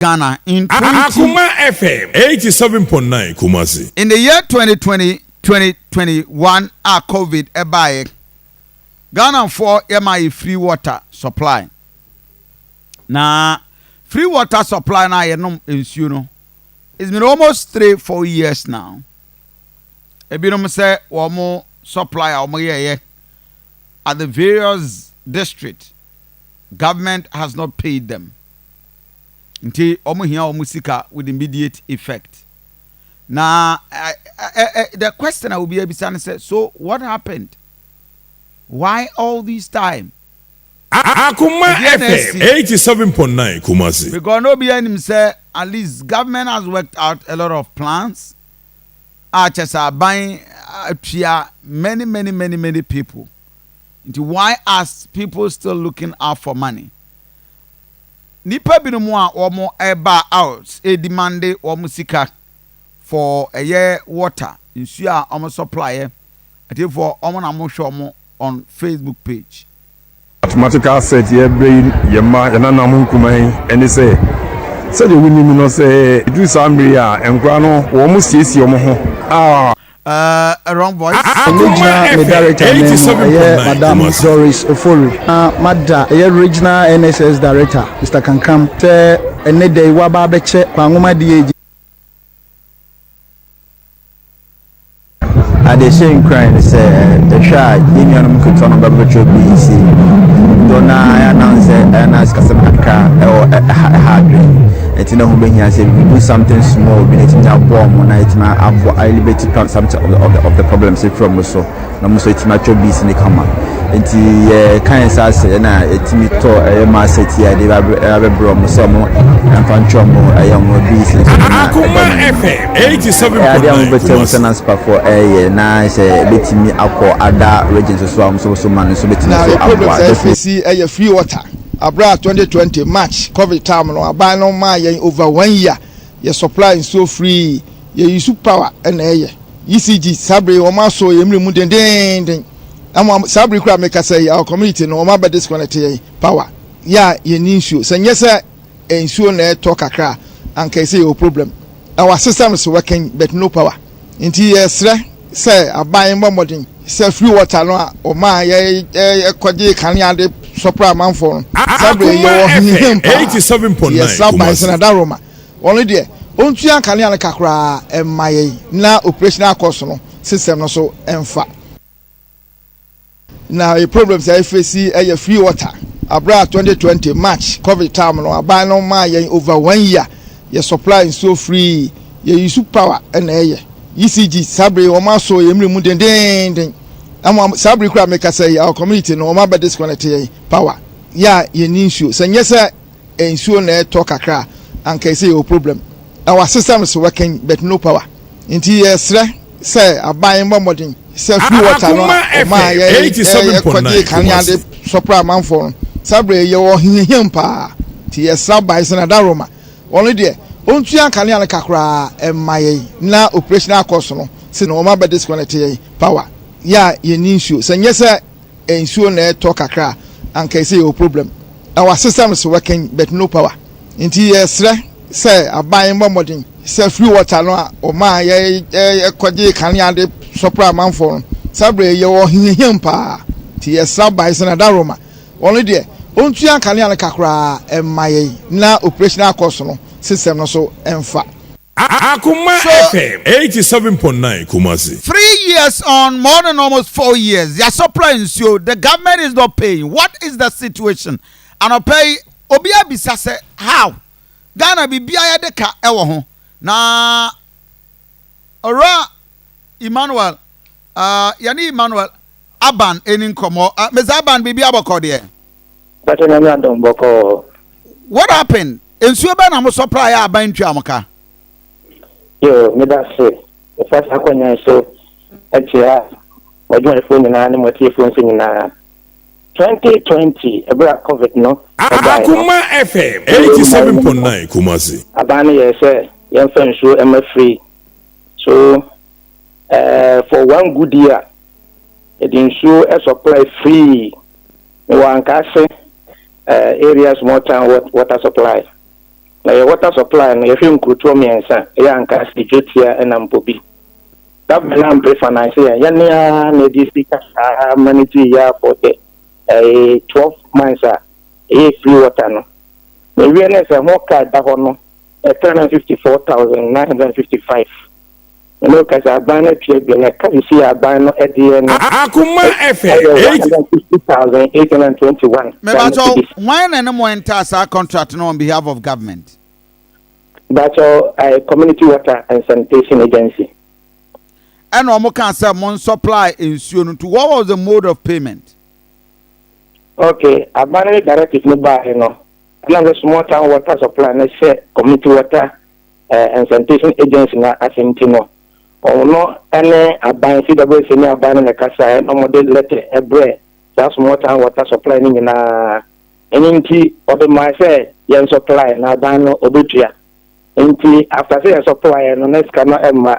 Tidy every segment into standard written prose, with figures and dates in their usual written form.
Ghana in 20 Akoma FM 87.9 Kumasi. In the year 2020, 2021 a covid ɛbaeɛ, Ghanafoɔ yɛma yɛ free water supply. Na free water supply na yɛnom nsuo no, it's been almost 3, 4 years now. Ebinom sɛ wɔn supply a wɔn yɛyɛ at the various district, government has not paid them, nti wɔn hia wɔn sika with immediate effect. Na the question a obi abisa ne sɛ, so what happened? Why all this time? Akoma Ɛdeɛ na FM ɛsi? 87.9 Kumasi. Because nobody anim sɛ at least government has worked out a lot of plans a kyɛ sɛ aban atua many, many, many, many people, nti why are people still looking out for money? Nipa binom a wɔn ɛba out edemande wɔn sika for ɛyɛ water, nsuo a wɔn supply yɛ, atifoɔ wɔn na wɔn hwɛ wɔn on Facebook page. Mathematical set yɛbrɛ yi, yɛ mma yɛ nanam nkuma yi, ɛne sɛ sɛdeɛ wonim no sɛ ɛduru saa mmere a nkora no wɔn mo siesie wɔn ho a Wrong voice. Akoma Megyina me FM director nan mu, ɛyɛ 87.9 Madam Kumasi. Doris Ofori, na mada ɛyɛ regional NSS director, Mr Kankam, sɛ ɛnɛ da yi waba abɛkyɛ kwanwoma deɛ. Ade hyɛ nkuran ne sɛ ɛhwɛ a yɛn nuanom ketewa no bɛbɛtwerɛ BEC dodoɔ no ara yɛannounce sɛ ɛyɛ na sikasɛm kakra ɛwɔ ɛha ɛha adwene, ɛnti na ho bɛhia sɛ we do something small bi na ɛtumi aboa ɔmo na ɛtumi aboa alleviate something of the problems ɛfiri ɔmo so na ɔmo nso ɛtumi atwerɛ BEC ne kama. Nti yɛka yɛn nsa ase ɛna ɛtumi tɔ ɛyɛ math set yi a yɛde abɛbrɛ ɔmo sɛ ɔmo ɛmfa ntwerɛ ɔmo ɛyɛ ɔmo BEC nso na Akoma ɛda mu. FM Ɛyɛ adeɛ a 87.9 mobɛtɛ mu sɛ Kumasi. NANSPAfoɔ ɛyɛ na sɛ ɛbɛtumi akɔ ada regions so a ɔmo nso so ma no nso bɛtumi Na so yɛ problems aboa. a yɛfesi ɛyɛ free water. Abira 2020 March COVID time no, aban no maa yɛn over one year yɛ supply nsuo free. Yɛ use power ɛna ɛyɛ ECG. Saa bere wɔn asɔ yɛn mmiri mu dendenden ama saa bere kura mekasa yi, our community no, wɔn abɛ disconnect yɛn power yɛ a yɛn ni nsuo. Sɛ nyɛ sɛ nsuo na ɛtɔ kakra, anka ɛsɛ yɛ wɔ problem. Our system is working but no power, nti yɛsrɛ sɛ aban bɔ mmɔden sɛ free water no a ɔmaa yɛ yɛ kɔgye kanea de supply amanfoɔ no, saa bere Akoma yɛwɔ FM hihiam paa. 87.9 Yɛsrɛ aban Kumasi. sɛ nadaroma ɔno deɛ ɔntua kanea no kakraa ɛma yɛn na operational cost no system no so ɛmfa. Na yɛ problems a yɛfesi ɛyɛ free water. Abira 2020 March COVID time no, aban no maa yɛn over one year yɛ supply nsuo free. Yɛ use power ɛna ɛyɛ ECG. Saa bere wɔn asɔ yɛn mmiri mu dendenden ama saa bere kura mekasa yi, our community no, wɔn abɛ disconnect yɛn power yɛ a yɛn ni nsuo. Sɛ nyɛ sɛ nsuo na ɛtɔ kakra, anka ɛsɛ yɛ wɔ problem. Our system is working but no power, nti yɛsrɛ sɛ aban bɔ mmɔden sɛ free water no a Akoma ɔmaa FM yɛ yɛ 87.9 kɔgye kanea de Kumasi. supply amanfoɔ no, saa bere yɛwɔ hihiam paa. Nti yɛsrɛ aban sɛ nadaroma ɔno deɛ ɔntua kanea no kakraa ɛma yɛn na operational cost no sɛ na wɔn abɛ disconnect yɛn power yɛ a yɛn ni nsuo. Sɛ nyɛ sɛ nsuo na ɛtɔ kakra, anka ɛsɛ yɛ wɔ problem. Our system is working but no power, nti yɛsrɛ sɛ aban bɔ mmɔden sɛ free water no a ɔmaa yɛ yɛ kɔgye kanea de supply amanfoɔ no, saa bere yɛwɔ hihiam paa. Nti yɛsrɛ aban sɛ nadaroma ɔno deɛ ɔntua kanea no kakraa ɛma yɛn na operational cost no system no so ɛmfa. Akoma FM 87.9 Kumasi. 3 years on, more than almost 4 years, yɛ supply nsuo, the government is not paying. What is the situation? Anɔpɛ yi obi abisa sɛ how Ghana biribiara yɛde ka ɛwɔ ho. Na Owura Emmanuel, yɛne Emmanuel Aban ɛni nkɔmmɔ. Mr Aban, biribi abɔkɔ deɛ? Pàtó, Nyame adom, bɔkɔɔ. What happened? Nsuo bɛ na mo supply a aban ntua mo ka? Yo, meda se ɛfa saa akɔnya yi so akyia ɔdwumayɛfoɔ nyinaa ne mɔtiefoɔ nso nyinaa. 2020 ɛberɛ a COVID no ɛbaeɛ no, Akoma FM 87.9 Kumasi. Aban no yɛɛ sɛ yɛmfa nsuo ɛma free, so for one good year yɛde nsuo ɛsupply free. Mewɔ Ankaase area small town water supply. Na yɛ water supply no, yɛhwɛ nkurotoɔ mmiɛnsa, ɛyɛ Ankaase, Dwotia ɛna Mpobi. Government no ampere finance yɛn, yɛne ara na yɛde sika saa manage yɛ for the 12 months a ɛyɛ free water no. Na ewie no sɛ ho kaa da hɔ no, 354,955. Ɛno kasa aban no atua bi na ɛka sisi aban no ɛdeɛ no Akoma FM ɛyɛ 8 160,821. Mebatɔ, hwan na ne mo enter saa contract no on behalf of government? Bakyɛw, Community Water and Sanitation Agency. Ɛna ɔmo ka sɛ mo supply nsuo no to, what was the mode of payment? Okay, aban no directive no baeɛ no, ɛna sɛ Small Town Water Supply no hyɛ Community Water and Sanitation Agency na ase, nti no ɔno ne aban, CWC ne aban no na ɛkasaeɛ na ɔmode letter ɛbrɛ saa Small Town Water Supply no nyinaa. Ɛno nti ɔde maa sɛ yɛn supply na aban no ɔbɛtua. Nti after sɛ yɛn supply no na sika no ɛmma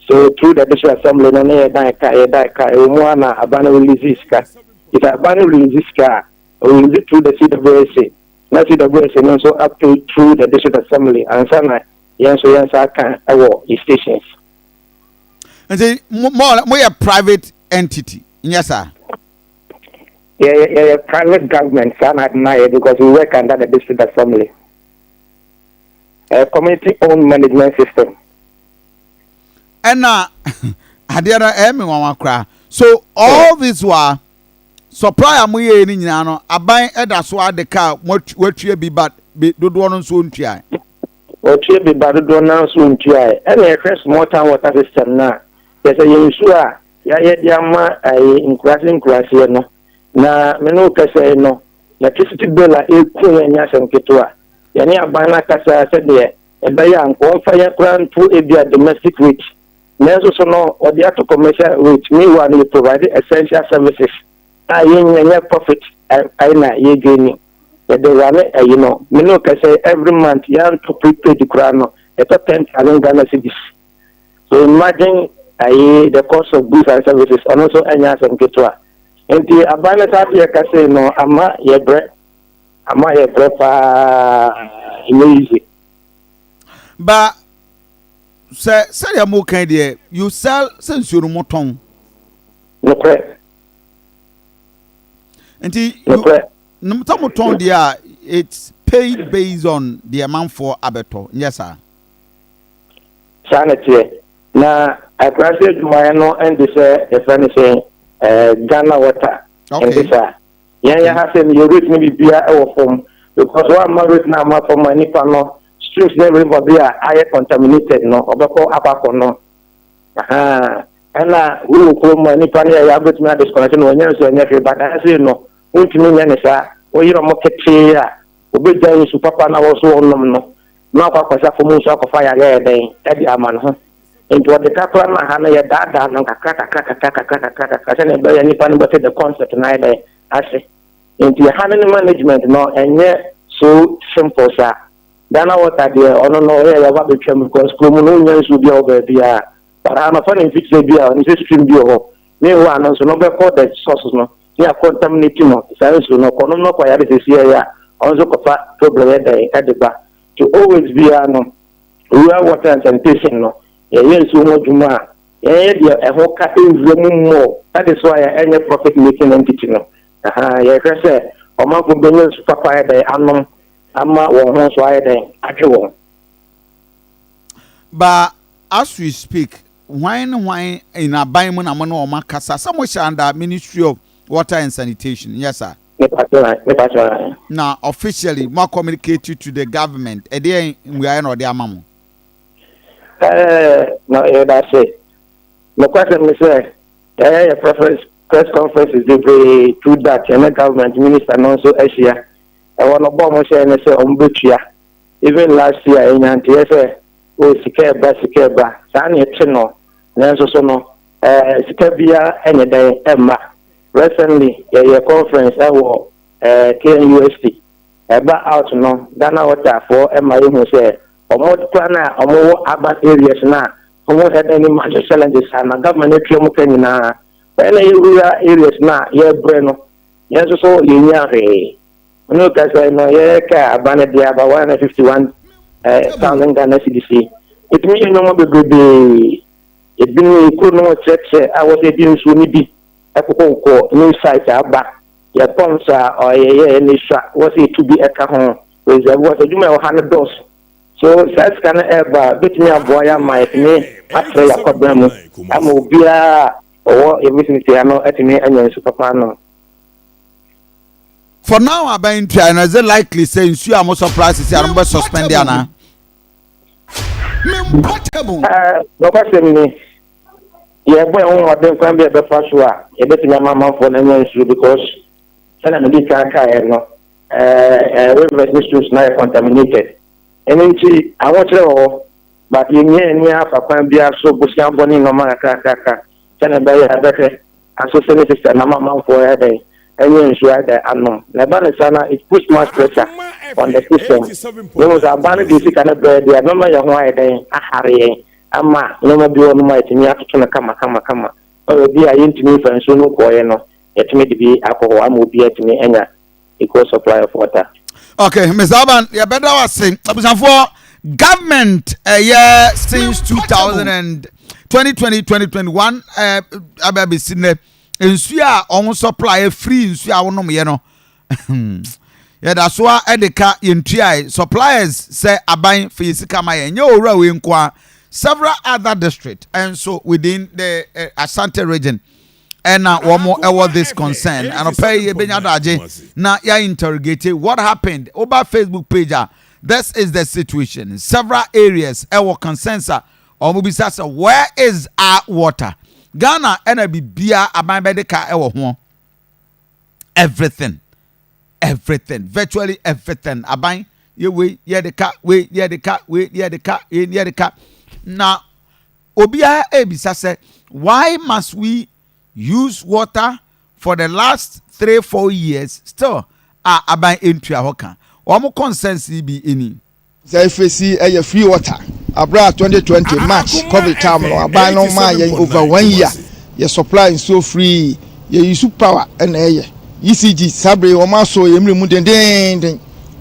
so, through the district assembly no ne yɛdan ka, yɛdan ka ɛwɔ mu a na aban no release sika. If aban no release sika a, release through the CWSA na CWSA no nso apay through the district assembly ansa na yɛn nso yɛn nsa aka ɛwɔ the stations. Nti mo yɛ private entity, nyɛ saa? Yɛyɛ private government saa na ade na yɛ because we work under the district assembly, community owned management system. Ɛna adeɛ no ɛyɛ me nwanwa koraa. So all this wa supply a moyɛ no nyinaa no, aban ɛda so ade ka watua bi, but bi dodoɔ no nso ntua? Wɔtua bi ba, dodoɔ no nso ntua. Ɛna yɛhwɛ Small Town Water System no a, yɛsɛ yɛn nsuo a yɛayɛ de ama ɛyɛ nkuraase nkuraaseɛ no, na me ne wo kasa yi no, electricity bill a ɛku yɛn nyɛ asɛm ketewa. Yɛne aban no akasa sɛdeɛ ɛbɛyɛ a nkɔmfa yɛn koraa nto ebi a domestic rate, nanso so no ɔde ato commercial rate. Meanwhile no, yɛ provide essential services a yɛnyɛ nyɛ profit ayi na yɛdwe ni yɛde rane ayi no. Me ne wo kasa, every month yɛanto prepaid koraa no, yɛtɔ 10,000 Ghana cedis. So imagine ayi the cost of goods and services, ɔno nso ɛnyɛ asɛm ketewa. Nti aban no saa yɛ kasa no ama yɛbrɛ, ama yɛbrɛ paa, ɛnyɛ easy. Ba sɛ sɛdeɛ mo kan deɛ, you sell sɛ nsuo no mo tɔn. Nokorɛ. Nti Nokorɛ. Sɛ mo tɔn deɛ a, it's paid based on deɛ manfoɔ abɛtɔ, nyɛ saa? Saa na teɛ. Na akurase adwumayɛ no ɛnde sɛ yɛfrɛ no sɛ Ghana Water ɛnde saa yɛn yɛ ha sɛ yɛ rate no biribiara ɛwɔ fam because wɔama rate no ama fam a, nipa no streams ne river bi a ayɛ contaminated no, ɔbɛkɔ akɔ no. Ɛna wowɔ kurom a, nipa no yɛ abɛtumi adisconnect no, wɔnyɛ nso ɛnyɛ hwee, but ɛsɛ no wontumi nyɛ ne saa. Woyerɛ ɔmo ketee a, obɛgya nsu papa na wɔ so wɔnom no na akɔ akɔsa fam nso akɔfa yareɛ yɛ dɛn ɛde ama ne ho. Nti wɔde kakra no ha no, yɛ daadaa no kakra kakra kakra kakra kakra kakra sɛnea ɛbɛyɛ nipa no bɛte the concept na ayɛ dɛn ase. Nti ha no ne management no ɛnyɛ so simple saa. Ghana Water deɛ, ɔno no ɔyɛ yɛba bɛtwam because kurom no wonya nsuo bi a wɔ baabiara, but ha no fa ne mfikyire bi a ɔno sɛ stream bi wɔ hɔ ne hɔ ano nso no bɛkɔ the source no ne acontaminate no. Saa nsuo no kɔnom no kɔ yare sɛsi ɛyɛ a, ɔno nso kɔfa problem yɛ dɛn ɛde ba. To always biara no, rural water and sanitation no, yɛyɛ nsuo ho adwuma a, yɛyɛ deɛ ɛho ka nwura mu mmɔ. That is why ɛnyɛ profit making entity no. Yɛhwɛ sɛ ɔmanfo bɛnya nsu papa yɛ dɛn anom ama wɔn ho nso ayɛ dɛn atwe wɔn. But as we speak, hwan ne hwan in aban mu na mo ne wɔn akasa sɛ mo hyɛ under Ministry of Water and Sanitation, yes sir? Mepa. Na officially mo communicate to the government, ɛdeɛ mmuaeɛ na ɔde ama mo? Na yɛda ase. Nokwasɛm ne sɛ yɛyɛ yɛ preference press conferences bebree through that, yɛne government minister no nso ahyia. Ɛwɔ no bɔ ɔmo hyɛ ne sɛ ɔmo bɛtua. Even last year ɛnya nteɛ sɛ o sika ɛba, sika ɛba saa ne ɛte no, nanso so no sika biara ɛnyɛ dɛn ɛmma. Recently yɛyɛ conference ɛwɔ KNUST, ɛba out no, Ghana Water foɔ ɛma yɛhu sɛ ɔmo kora no a ɔmo wɔ urban areas no a ɔmo had any major challenges a na government atua ɔmo ka nyinaa. Bɛyɛ na yɛ rural areas no a yɛbrɛ no, yɛn nso so yɛnya hwee. Ɔno kasa no, yɛka aba no deɛ aba 151. 1000 Ghana cedis yi, ɛtumi yɛ nneɛma bebrebee. Ebinom yɛ kuro no kyerɛkyerɛ a wɔsɛ ebi nsuo no bi ɛkokɔkokɔ new site aba, yɛ pumps a ɔyɛyɛ ne sua wɔsɛ etu bi ɛka ho, reserve water adwuma a ɛwɔ ha no dɔɔso. So saa sika no ɛɛba bɛtumi aboa yɛ ama yɛtumi atrɛ yɛ akɔbra mu ama obiara a ɔwɔ yɛ vicinity ha no atumi anya nsu papa no. For now, aban ntua no, is it likely sɛ nsuo a mo supply sisi a no mo bɛ suspend anaa? Nɔkwasɛm ni, yɛbɔ yɛn ho mmɔden kwan bi a yɛbɛfa so a yɛbɛtumi ama amanfoɔ no anya nsuo, because sɛnea mede kan kaeɛ no, rivers ne streams na yɛ contaminated. Ɛno nti ahokyerɛ wɔ hɔ, but yɛnyɛ ani afa kwan biara so, bosuabɔ ne nneɛma kakrakrakra sɛnea ɛbɛyɛ a ɛbɛhwɛ aso ne system na ama amanfoɔ yɛ dɛn ɛnyɛ nsuo ayɛ dɛn anom. Na ɛba ne saa na it puts much pressure on the system. Ne mu sɛ aban no de sika no brɛ deɛ, ɛbɛma yɛn ho ayɛ dɛn ahare yɛn ama nneɛma bi wɔ no mu a yɛtumi atoto no kama kama kama. Ɔyɛ bi a yɛntumi fa nsuo no kɔɔeɛ no, yɛtumi de bi akɔ hɔ ama obi atumi anya equal supply of water. Okay, Mr Aban, yɛbɛda wo ase. Abusuafoɔ, government ɛyɛ since 2000 and 2020, 2021 aba abɛsi nnɛ, nsuo a ɔmo supply, free nsuo a wɔnom yɛ no, yɛda so a ɛde ka yɛntua suppliers sɛ aban fa yɛ sika ma yɛn. Nyɛ owura wei nko a, several other districts nso within the Ashanti Region ɛna wɔn ɛwɔ this concern. Anɔpɛ yi ebenya adagye na yɛ interrogate what happened over Facebook page a, this is the situation. Several areas ɛwɔ concerns a wɔn bisa sɛ, where is our water? Ghana ɛna bibia aban bɛde ka ɛwɔ ho. Everything, everything, virtually everything, aban yɛ wei yɛ de ka, wei yɛ de ka, wei yɛ de ka, wei yɛ de ka. Na obiara ebisa sɛ, why must we use water for the last 3-4 years still a aban ntua hɔ ka? Wɔn concerns yi bi ni. Sɛ efesi ɛyɛ free water abira 2020 March COVID time no, aban no maa yɛn over one year, yɛ supply nsuo free, yɛ use power ɛna ɛyɛ ECG. Sábere wɔn asɔ yɛn mmerɛ mu dendenden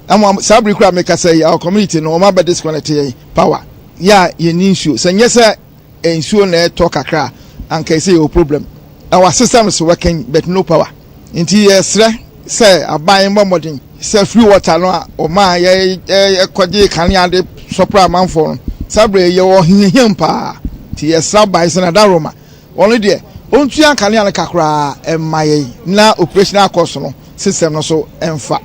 ama sábere kura mekasa yi, our community no, wɔn abɛ disconnect yɛn power yɛ a yɛn ni nsuo. Sɛ nyɛ sɛ nsuo na ɛtɔ kakra, anka ɛsɛ yɛ wɔ problem. Our system is working but no power. Nti yɛsrɛ sɛ aban bɔ mmɔden sɛ free water no a ɔma yɛ yɛkɔgye kanea de supply amanfoɔ no, sábere yɛwɔ hiahiam paa. Nti yɛsrɛ aban sɛ nadaroma wɔn deɛ ɔntua kanea no kakraa ɛma yɛn na operational cost no system no so ɛmfa.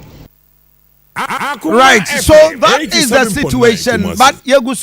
Right, so that is the situation, but yegu.